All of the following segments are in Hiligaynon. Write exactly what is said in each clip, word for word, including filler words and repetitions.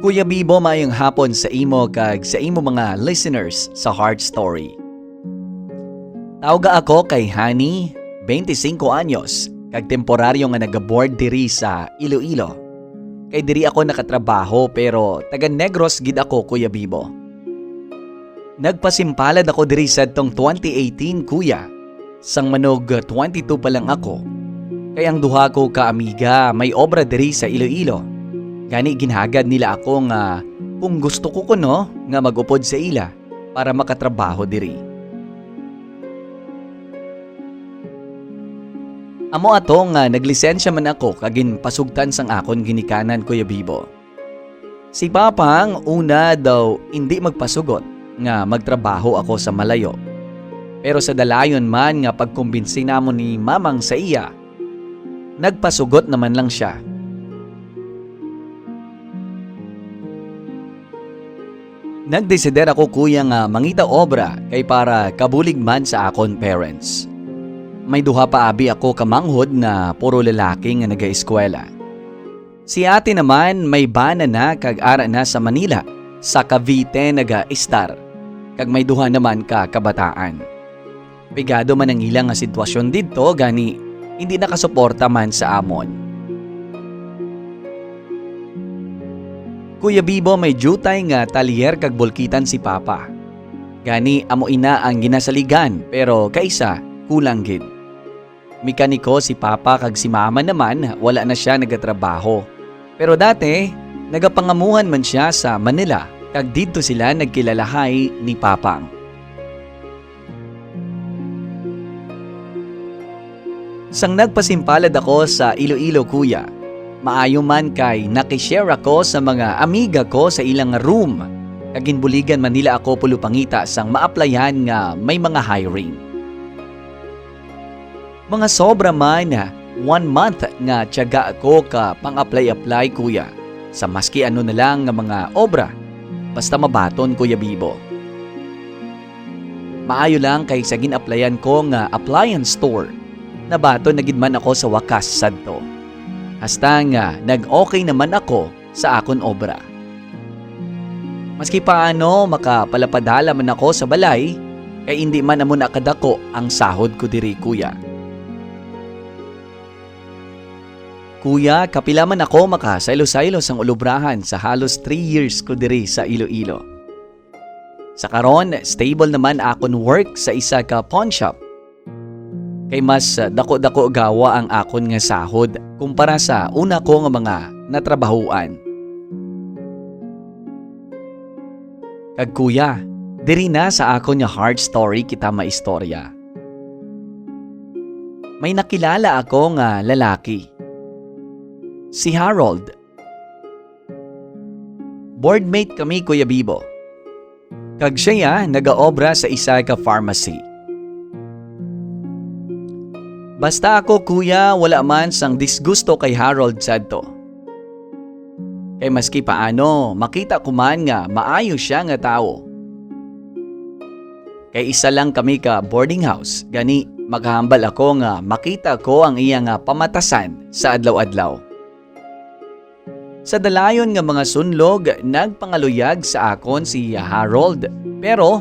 Kuya Bibo, maayong hapon sa imo kag sa imo mga listeners sa Heart Story. Tawga ako kay Honey, twenty-five anyos, kag temporaryo nga nagaboard diri sa Iloilo. Kay diri ako nakatrabaho, pero taga Negros gid ako, Kuya Bibo. Nagpasimpalad ako diri sadtong twenty eighteen, kuya, sang manog twenty-two pa lang ako, kay ang duha ko ka amiga may obra diri sa Iloilo. Gani ginhagad nila ako nga kung gusto ko kuno nga mag-upod sa ila para makatrabaho diri. Amo ato nga naglisensya man ako kag ginpasugtan sang akon ginikanan, Kuya Bibo. Si Papa ang una daw indi magpasugot nga magtrabaho ako sa malayo. Pero sa dalayon man nga pagkumbinsi namon ni Mamang sa iya, nagpasugot naman lang sia. Nagdesider ako, kuya, nga mangita obra kay para kabulig man sa akon parents. May duha pa abi ako ka manghod nga puro lalaki nga nagaeskwela. Si ate naman may bana na kag ara na sa Manila, sa Cavite nagaistar, kag may duha naman ka kabataan. Pigado man ang ila nga sitwasyon didto, gani hindi nakasuporta man sa amon. Kuya Bibo, may diutay nga talyer kag bulkitan si Papa. Gani amo ina ang ginasaligan, pero kaisa kulang gid. Mekaniko si Papa kag si Mama naman wala na sia nagatrabaho. Pero dati, nagapangamuhan man sia sa Manila, kag didto sila nagkilalahay ni Papang. Sang nagpasimpalad ako sa Iloilo, kuya, maayo man kay nakishare ako sa mga amiga ko sa ilang room, kag ginbuligan man nila ako pulupangita sang maaplayan nga may mga hiring. Mga sobra man one month nga tiyaga ako ka pang-apply-apply, kuya, sa maski ano na lang nga mga obra, basta mabaton, Kuya Bibo. Maayo lang kay sa gin-applyan ko nga appliance store, nabaton na gid man ako sa wakas sadto. Hasta nga nag-okay naman ako sa akon obra. Maski paano, makapalapadala man ako sa balay, kay indi man amo na kadako ang sahod ko diri, kuya. Kuya, kapila man ako makasaylo-saylo sang ulubrahan sa halos three years ko diri sa Iloilo. Sa karon, stable naman akon work sa isa ka pawn shop. Kay mas, ah, dako-dako gawa ang akon nga sahod kumpara sa una ko nga mga natrabahuan. Kag kuya, diri na sa akon nga heart story kita maistorya. May nakilala ako nga lalaki. Si Harold. Boardmate kami, Kuya Bibo. Kag siya ya nagaobra sa isa ka pharmacy. Basta ako, kuya, wala man sang disgusto kay Harold sadto. Kay maski paano, makita ko man nga maayo sia nga tawo. Kay isa lang kami ka boarding house, gani magahambal ako nga makita ko ang iya nga pamatasan sa adlaw-adlaw. Sa dalayon nga mga sunlog, nagpangaluyag sa akon si Harold, pero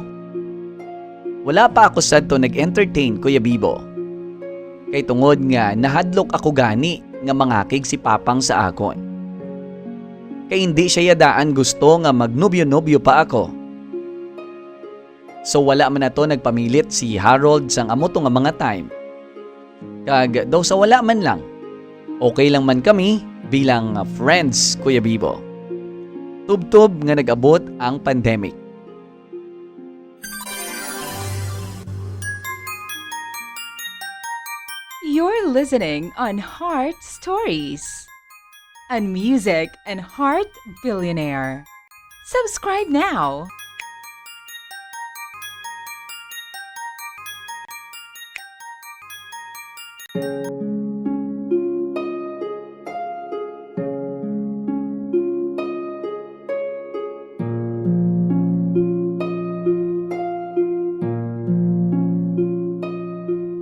wala pa ako sadto nag-entertain, Kuya Bibo. Kay tungod nga nahadlok ako gani nga mangakig si Papang sa akon. Kay indi siya ya daan gusto nga magnobyo-nobyo pa ako. So, wala man nato nagpamilit si Harold sang amo to nga mga time. Kag daw sa wala man lang, okay lang man kami bilang friends, Kuya Bibo. Tubtob nga nag-abot ang pandemic. You're listening on Heart Stories, a music and heart billionaire. Subscribe now.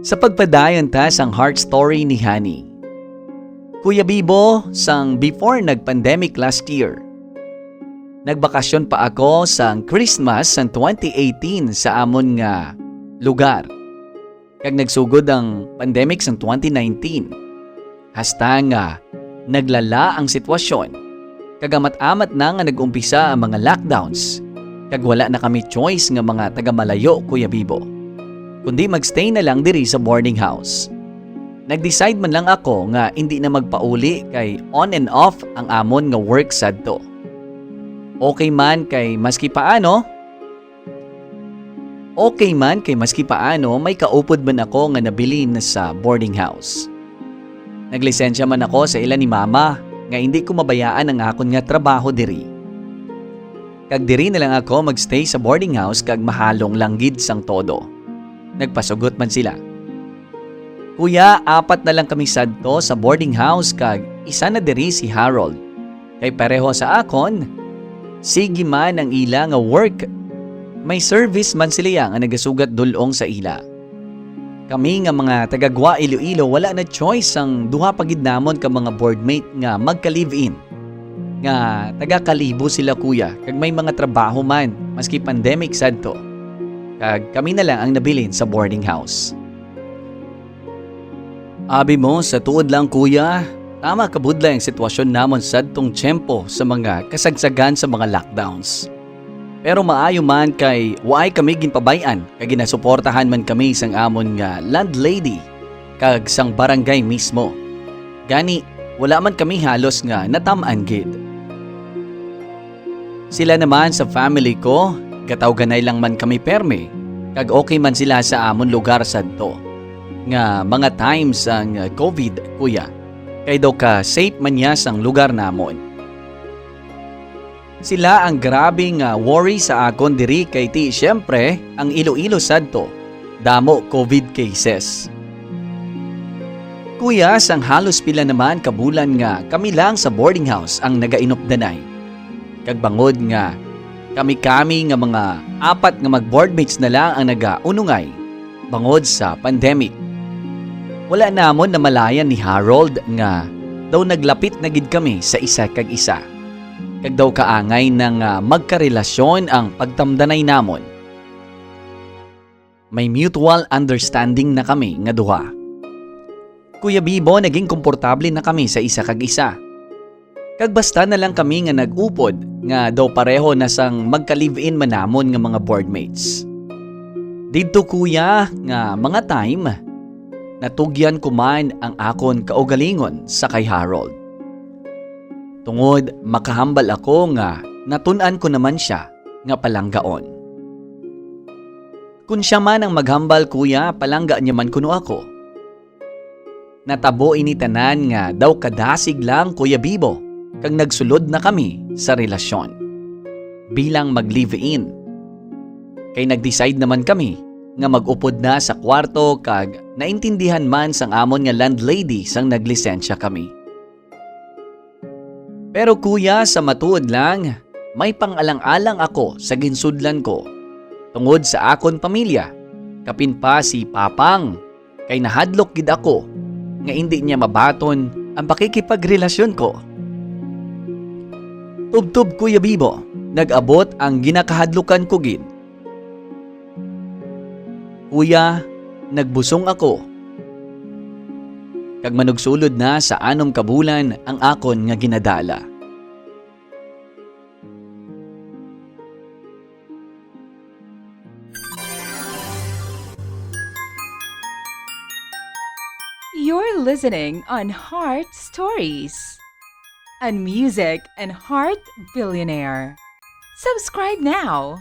Sa pagpadayon ta sang heart story ni Honey. Kuya Bibo, sang before nag-pandemic last year, Nagbakasyon pa ako sang Christmas sang twenty eighteen sa amon nga lugar, kag nagsugod ang pandemic sang twenty nineteen. Hasta nga naglala ang sitwasyon, kag amat-amat na nga nag-umpisa ang mga lockdowns, kag wala na kami choice nga mga taga-malayo, Kuya Bibo, kundi magstay na lang diri sa boarding house. Nag-decide man lang ako nga indi na magpauli, kay on and off ang amon nga work sadto. Okay man kay maski paano, okay man kay maski paano may kaupod man ako nga nabilin sa boarding house. Naglisensya man ako sa ila ni Mama nga indi ko mabayaan ang akon nga trabaho diri. Kag diri na lang ako magstay sa boarding house kag mahalong lang gid sang todo. Nagpasugot man sila. Kuya, apat na lang kami sadto sa boarding house kag isa na diri si Harold. Kay pareho sa akon, sige man ang ila nga work, may service man sila ya nga nagasugat dul-ong sa ila. Kami nga mga taga-Guaa, Iloilo, wala na choice sang duha pa gid namon ka mga boardmate nga magka-live-in. Nga taga Kalibo sila, kuya, kag may mga trabaho man, maski pandemic sadto. Kag kami na lang ang nabilin sa boarding house. Abi mo, sa tuod lang, kuya, tama kabudlay ang sitwasyon namon sadtong tiyempo sa mga kasagsagan sa mga lockdowns. Pero maayo man kay waay kami ginpabay-an kag ginasuportahan man kami sang amon nga landlady kag sang barangay mismo. Gani, wala man kami halos nga natam-an gid. Sila naman sa family ko, gatawganay lang man kami permi, kag okay man sila sa amon lugar sadto nga mga times sang covid, kuya, kay daw ka safe man niya sang lugar namon. Sila ang grabe nga worry sa akon diri, kay ti, siyempre, ang Iloilo sadto, damo covid cases. Kuya, sang halos pila naman ka bulan nga kami lang sa boarding house ang nagainupdanay. Kag bangod nga kami-kami nga mga apat nga mag-boardmates na lang ang nagaunungay bangod sa pandemic, wala namon namalayan ni Harold nga daw naglapit na gid kami sa isa kag isa, kag daw kaangay na nga magkarelasyon ang pagtamdanay namon. May mutual understanding na kami nga duha. Kuya Bibo, naging komportable na kami sa isa kag isa. Kag basta na lang kami nga nag-upod nga daw pareho na sang magka-live-in man namon nga mga boardmates. Didto, kuya, nga mga time, natugyan ko man ang akon kaugalingon sa kay Harold. Tungod makahambal ako nga natun-an ko naman sia nga palanggaon. Kun sia man ang maghambal, kuya, palangga niya man kuno ako. Natabo ini tanan nga daw kadasig lang, Kuya Bibo, kag nagsulod na kami sa relasyon bilang mag-live-in. Kay nag-decide naman kami nga mag-upod na sa kwarto, kag naintindihan man sang amon nga landlady sang naglisensya kami. Pero, kuya, sa matuod lang, may pang-alang-alang ako sa ginsudlan ko tungod sa akon pamilya, kapin pa si Papang, kay nahadlok gid ako nga indi niya mabaton ang pakikipagrelasyon ko. Tubtob, Kuya Bibo, nag-abot ang ginakahadlukan ko gid. Kuya, nagbusong ako, kag manugsulod na sa anom ka bulan ang akon nga ginadala. You're listening on Heart Stories, a music and heart billionaire. Subscribe now.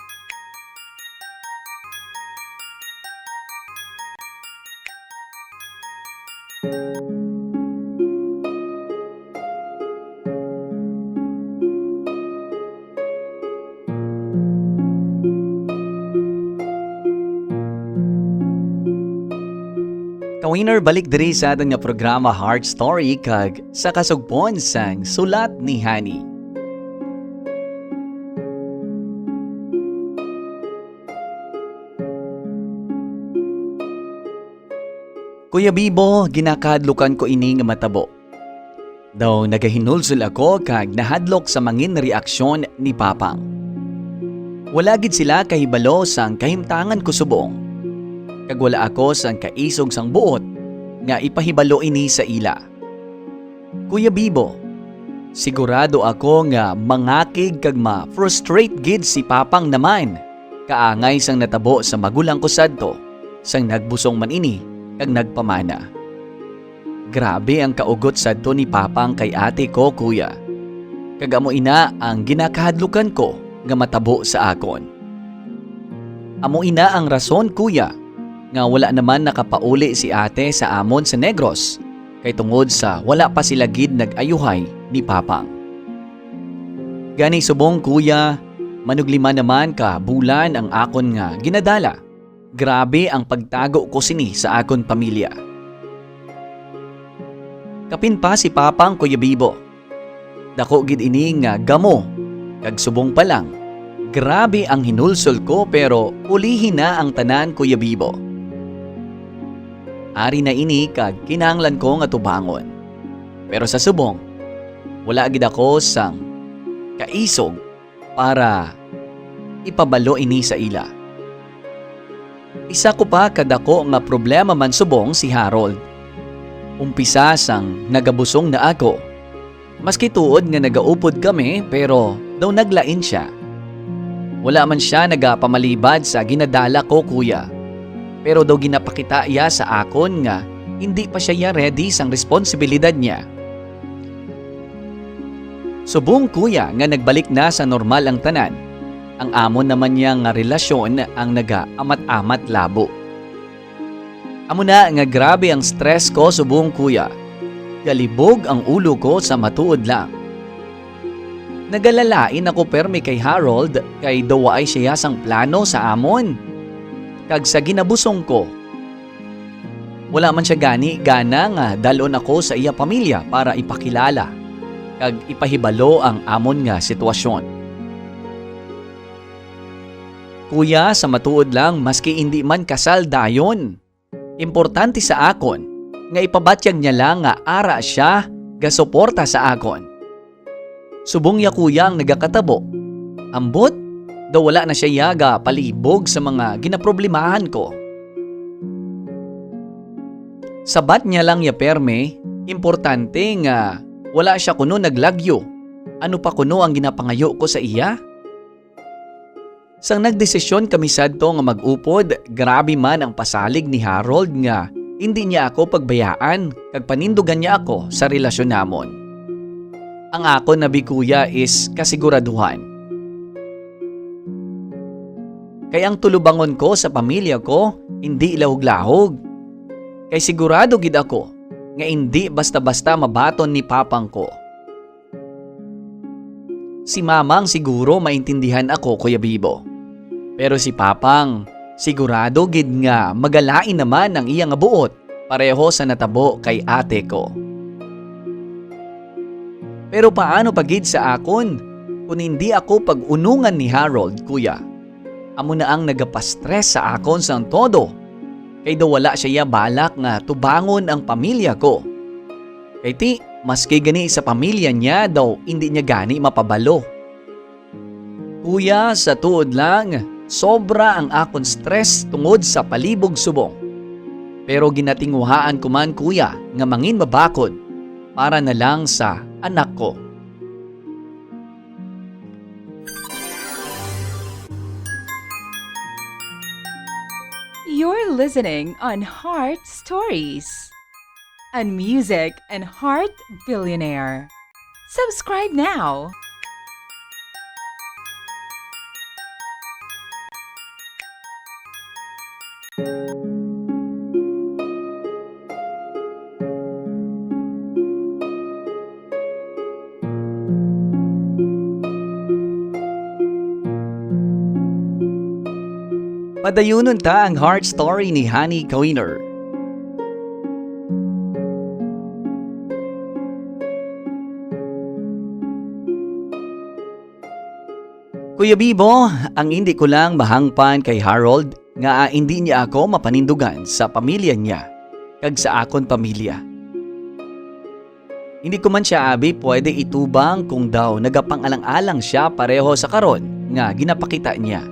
Ka-winner, balik diri sa aton nga programa Heart Story kag sa kasugpon sang sulat ni Honey. Kuya Bibo, ginakahadlukan ko ini nga matabo. Daw nagahinulsol ako kag nahadlok sa mangin reaksyon ni Papang. Wala gid sila kahibalo sang kahimtangan ko subong, kag wala ako sang kaisog sang buot nga ipahibalo ini sa ila. Kuya Bibo, sigurado ako nga mangakig kag ma-frustrate gid si Papang naman kaangay sang natabo sa magulang ko sadto, sang nagbusong man ini kag nagpamana. Grabe ang kaugot sadto ni Papang kay ate ko, kuya. Kag amo ina ang ginakahadlukan ko nga matabo sa akon. Amo ina ang rason, kuya, nga wala naman nakapauli si ate sa amon sa Negros, kay tungod sa wala pa sila gid nag-ayuhay ni Papang. Gani subong, kuya, manuglima naman ka bulan ang akon nga ginadala. Grabe ang pagtago ko sini sa akon pamilya. Kapin pa si Papang, Kuya Bibo. Dako gid ini nga gamo, kag subong pa lang, grabe ang hinulsol ko, pero ulihi na ang tanan, Kuya Bibo. Ari na ini kag kinahanglan ko nga tubangon. Pero sa subong, wala gid ako sang kaisog para ipabalo ini sa ila. Isa ko pa kadako nga problema man subong si Harold. Umpisa sang nagabusong na ako. Maski tuod nga nagaupod kami, pero daw naglain sia. Wala man sia nagapamalibad sa ginadala ko, kuya. Pero daw ginapakita iya sa akon nga hindi pa sia ya ready sang responsibilidad niya. Subong, kuya, nga nagbalik na sa normal ang tanan, ang amon naman niya nga relasyon ang nagaamat-amat labo. Amo na nga grabe ang stress ko subong, kuya. Galibog ang ulo ko sa matuod lang. Nagalalain ako permi kay Harold kay daw waay siya sang plano sa amon kag sa ginabusong ko. Wala man sia gani gana nga dal-on ako sa iya pamilya para ipakilala kag ipahibalo ang amon nga sitwasyon. Kuya, sa matuod lang, maski indi man kasal dayon, importante sa akon nga ipabatyag niya lang nga ara sia gasuporta sa akon. Subong ya, kuya, ang nagakatabo. Ambot, daw wala na siya ya gapalibog sa mga ginaproblemahan ko. Sabat niya lang ya perme, importante nga wala siya kuno naglagyo. Ano pa kuno ang ginapangayo ko sa iya? Sang nagdesisyon kami sadto nga mag-upod, grabe man ang pasalig ni Harold nga indi niya ako pagbayaan kag panindugan niya ako sa relasyon namon. Ang akon na bikuya is kasiguraduhan. Kay ang tulubangon ko sa pamilya ko indi lahog-lahog. Kay sigurado gid ako nga indi basta-basta mabaton ni papang ko. Si mamang siguro maintindihan ako, Kuya Bibo. Pero si papang, sigurado gid nga magalain naman ang iya nga buot pareho sa natabo kay ate ko. Pero paano pa gid sa akon kung hindi ako pag-unungan ni Harold, kuya? Amo na ang nagapastress sa akon sang todo, kay daw wala siya balak nga tubangon ang pamilya ko. Kay ti, maski gani sa pamilya niya daw indi niya gani mapabalo. Kuya, sa tuod lang, sobra ang akon stress tungod sa palibog subong. Pero ginatinguhaan ko man, kuya, nga mangin mabakod para na lang sa anak ko. You're listening on Heart Stories, a music and heart billionaire. Subscribe now. Padayunon ta ang heart story ni Honey Kawiner. Kuya Bibo, ang indi ko lang mahangpan kay Harold nga indi niya ako mapanindugan sa pamilya niya kag sa akon pamilya. Hindi ko man sia abi pwede itubang kung daw nagapang-alang-alang sia pareho sa karon nga ginapakita niya.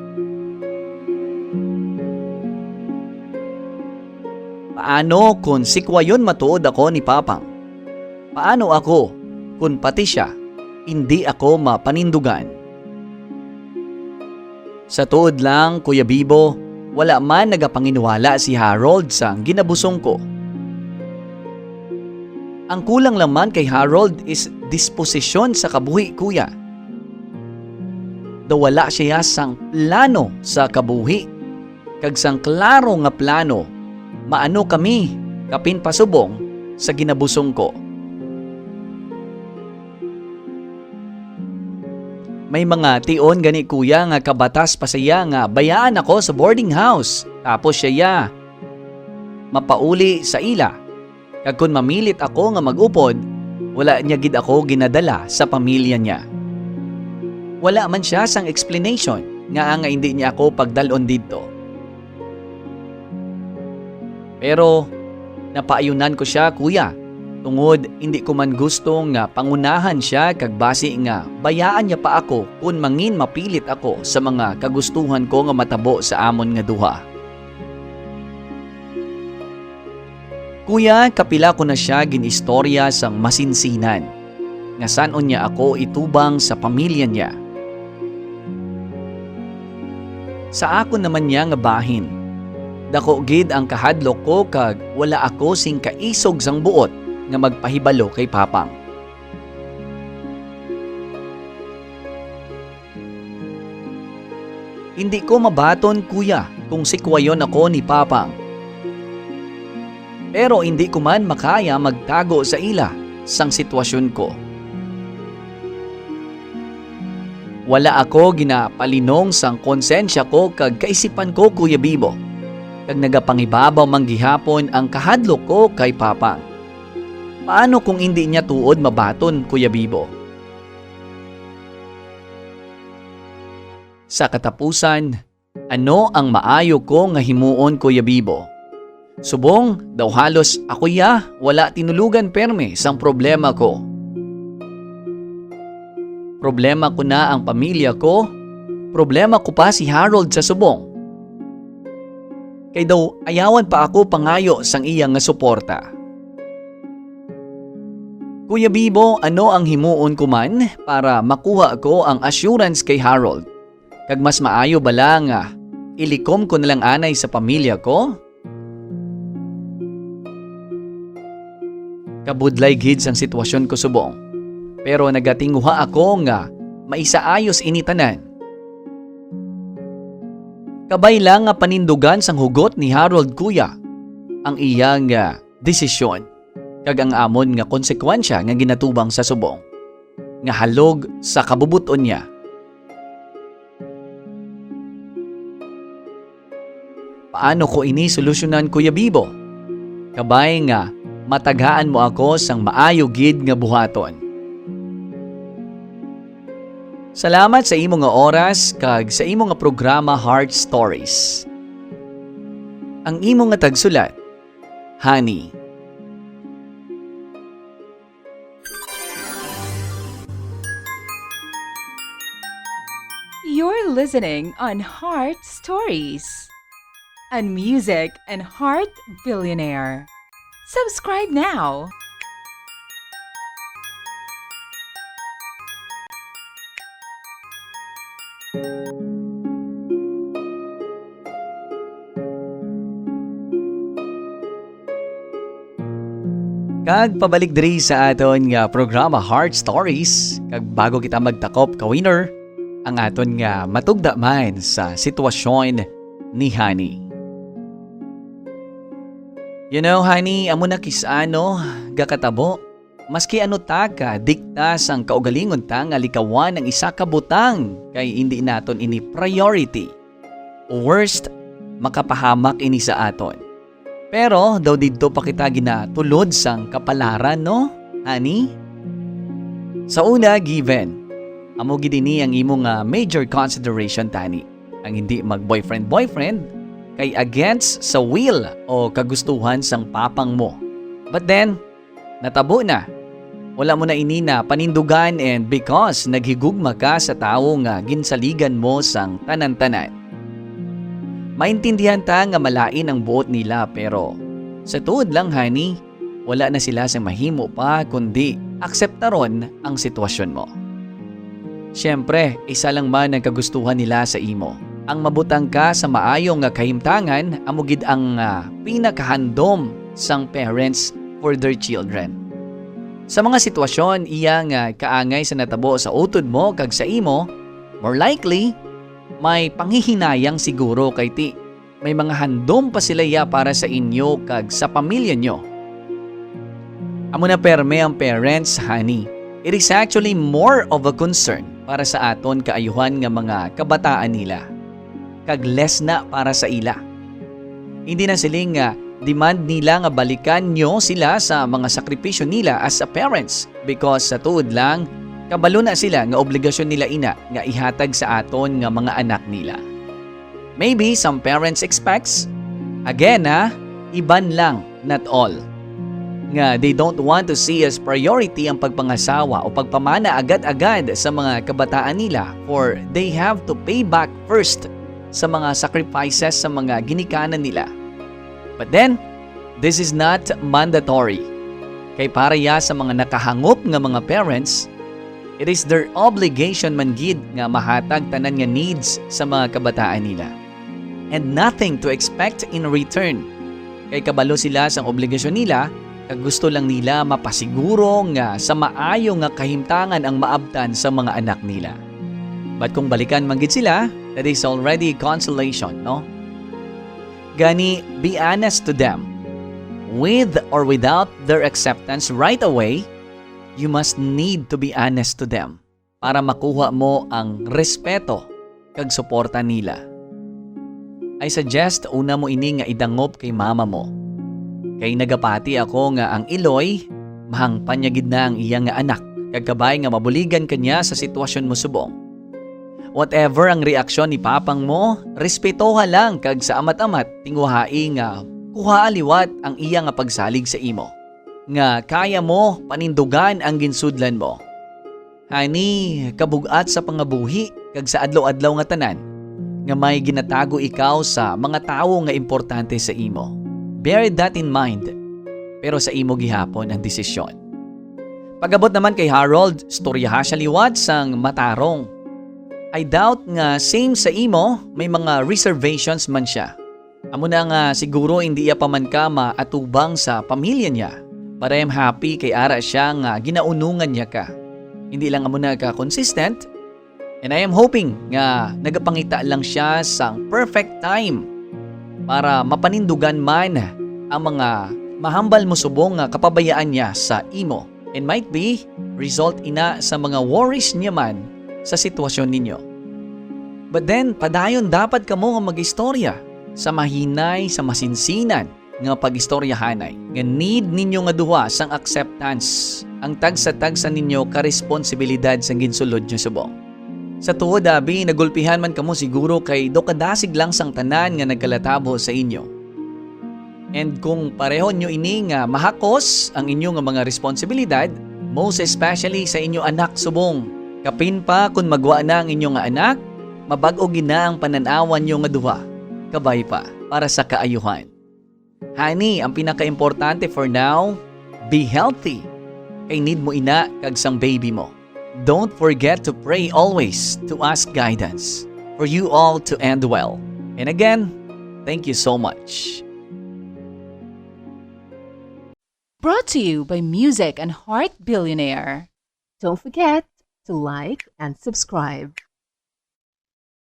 Paano kon sikwayon matuod ako ni Papang? Paano ako kon pati sia indi ako mapanindugan? Sa tuod lang, Kuya Bibo, wala man nagapanginwala si Harold sang ginabusong ko. Ang kulang lang man kay Harold is disposisyon sa kabuhi, kuya. Daw wala siya sang plano sa kabuhi, kag sang klaro nga plano, maano kami kapin pasubong sa ginabusong ko. May mga tion gani, kuya, nga kabatas pa siya nga bayaan ako sa boarding house, tapos siya mapauli sa ila. Kag kon mamilit ako nga mag-upod, wala niya gid ako ginadala sa pamilya niya. Wala man siya sang explanation nga nga hindi niya ako pagdal-on didto. Pero napaayunan ko sia, kuya, tungod hindi ko man gusto nga pangunahan sia kag basi nga bayaan niya pa ako kon mangin mapilit ako sa mga kagustuhan ko nga matabo sa amon nga duha. Kuya, kapila ko na sia gin-istorya sang masinsinan nga san-on niya ako itubang sa pamilya niya. Sa akon naman niya nga bahin, dako gid ang kahadlok ko kag wala ako sing kaisog sang buot nga magpahibalo kay Papang. Hindi ko mabaton, kuya, kung sikwayon ako ni Papang. Pero hindi ko man makaya magtago sa ila sang sitwasyon ko. Wala ako ginapalinong sang konsensya ko kag kaisipan ko, Kuya Bibo, kag nagapangibabaw man gihapon ang kahadlok ko kay Papang. Paano kung indi niya tuod mabaton, Kuya Bibo? Sa katapusan, ano ang maayo ko nga himuon, Kuya Bibo? Subong daw halos ako ya wala tinulogan permi sang problema ko. Problema ko na ang pamilya ko, problema ko pa si Harold sa subong. Kay daw ayawan pa ako pangayo sang iya nga suporta. Kuya Bibo, ano ang himuon ko man para makuha ko ang assurance kay Harold? Kag mas maayo bala nga ilikom ko na lang anay sa pamilya ko? Kabudlay gid sang sitwasyon ko subong, pero nagatinguha ako nga maisaayos ini tanan. Kabay lang nga panindugan sang hugot ni Harold, kuya, ang iya nga desisyon kag ang amon nga konsekwensya nga ginatubang sa subong nga halog sa kabubot-on niya. Paano ko ini solusyonan, Kuya Bibo? Kabay nga matagaan mo ako sang maayo gid nga buhaton. Salamat sa imo nga oras kag sa imo nga programa, Heart Stories. Ang imo nga tagsulat, Honey. You're listening on Heart Stories, a music and heart billionaire. Subscribe now. Kag pabalik diri sa aton nga programa, Heart Stories. Kag bago kita magtakop, ka-winner, ang aton nga matugda man sa sitwasyon ni Honey. You know, Honey, amo na kis-a, no, gakatabo. Maski ano ta ka dikta sang kaugalingon ta nga likawan ang isa ka butang, kay indi naton ini priority. Worst, makapahamak ini sa aton. Pero daw didto pa kita ginatulod sang kapalaran, no, Honey? Sa una, given, amo gid ini ang imo nga major consideration tani, ang hindi mag-boyfriend-boyfriend kay against sa will o kagustuhan sang papang mo. But then, natabo na. Wala mo na ini na panindugan, and because naghigugma ka sa tawo nga ginsaligan mo sang tanan-tanan. Maintindihan ta nga malain ang buot nila, pero sa tuod lang, honey, wala na sila sa mahimo pa kundi akseptaron ang sitwasyon mo. Siyempre, isa lang man ang kagustuhan nila sa imo. Ang mabutang ka sa maayo nga kahimtangan amo gid ang, ah, pinakahandom sang parents for their children. Sa mga sitwasyon iya nga kaangay sa natabo sa utod mo kag sa imo, more likely, may panghihinayang siguro kay ti may mga handom pa sila iya para sa inyo kag sa pamilya nyo. Amo na perme ang parents, honey. It is actually more of a concern para sa aton kaayuhan nga mga kabataan nila, kag less na para sa ila. Hindi na siling nga demand nila nga balikan nyo sila sa mga sakripisyo nila as a parents, because sa tuod lang, kabalo na sila nga obligasyon nila ina nga ihatag sa aton nga mga anak nila. Maybe some parents expects, again ha, iban lang, not all, nga they don't want to see as priority ang pagpangasawa o pagpamana agad-agad sa mga kabataan nila, for they have to pay back first sa mga sacrifices sa mga ginikanan nila. But then, this is not mandatory. Kay para ya sa mga nakahangop nga mga parents, it is their obligation man gid nga mahatag tanan nga needs sa mga kabataan nila, and nothing to expect in return. Kay kabalo sila sang obligasyon nila, kag gusto lang nila mapasiguro nga sa maayo nga kahimtangan ang maabtan sa mga anak nila. But kung balikan man gid sila, that is already consolation, no? Gani, be honest to them. With or without their acceptance right away, you must need to be honest to them para makuha mo ang respeto kag suporta nila. I suggest una mo ini nga idangop kay mama mo. Kay nagapati ako nga ang iloy, mahangpan niya gid na ang iya nga anak, kag kabay nga mabuligan ka niya sa sitwasyon mo subong. Whatever ang reaksyon ni papang mo, respetoha lang, kag sa amat-amat, tinguhai nga kuhaa liwat ang iya nga pagsalig sa imo, nga kaya mo panindugan ang ginsudlan mo. Honey, kabug-at sa pangabuhi kag sa adlaw-adlaw nga tanan, nga may ginatago ikaw sa mga tawo nga importante sa imo. Bear that in mind, pero sa imo gihapon ang desisyon. Pag-abot naman kay Harold, storyaha siya liwat sang matarong. I doubt nga same sa imo, may mga reservations man siya. Amo na nga siguro hindi iya pa man ka maatubang sa pamilya niya. But I am happy kay ara siya nga ginaunungan niya ka. Hindi lang amo na ka consistent, and I am hoping nga nagapangita lang siya sang perfect time para mapanindugan man ang mga mahambal mo subong nga kapabayaan niya sa imo. And might be, result ina sa mga worries niya man sa sitwasyon ninyo. But then, padayon dapat kamo nga mag-istorya sa mahinay, sa masinsinan nga pag-istoryahanay, nga need ninyo nga duha sang acceptance, ang tagsa-tagsa ninyo ka responsibilidad sang ginsulod nyo subong. Sa tuod, abi, nagulpihan man kamo siguro kay daw kadasig lang sang tanan nga nagkalatabo sa inyo. And kung pareho nyo ini nga mahakos ang inyo nga mga responsibilidad, most especially sa inyo anak subong, kapin pa kun magwa na ang inyo nga anak, mabag-o gid na ang panan-awan nyo nga duha, kabay pa, para sa kaayuhan. Honey, ang pinakaimportante for now, be healthy. Kay need mo ina kag sang baby mo. Don't forget to pray always to ask guidance for you all to end well. And again, thank you so much. Brought to you by Music and Heart Billionaire. Don't forget to like and subscribe.